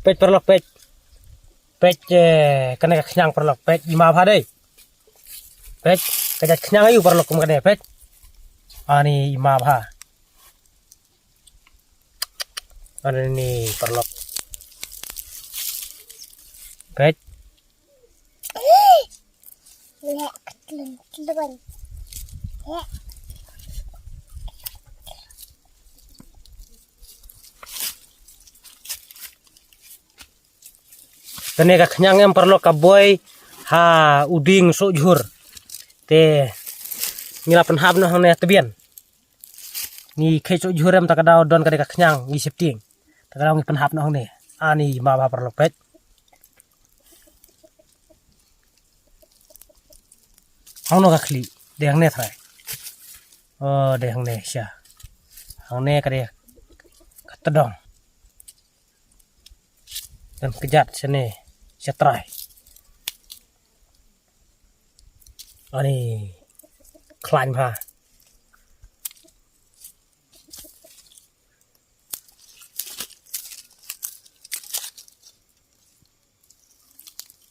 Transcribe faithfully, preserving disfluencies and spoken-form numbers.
Peit paralok, peit. Peit, eh, kane ka khñiang paralok, peit, i ma bha dei. Peit, ka jait khñiang aïu paralok kum kane, peit. Ani i ma bha. Ani ni paralok. Peit. Kane ka khñiang em paralok ka boi ha u dieng Sohjhur. Te ngi la pynhap noh hangne tbian. Ngi khie Sohjhur em, ta ka daw don kane ka khñiang ngi sheptieng. Ta ka daw ngi pynhap noh hangne. Ani ma bha paralok, peit. Hangno ka khlieh, dei hangne trai. Oh, dei hangne sha. Hangne ka dei ka tdong. Kan kjat shane, sha trai. Ani khlaiñ bha.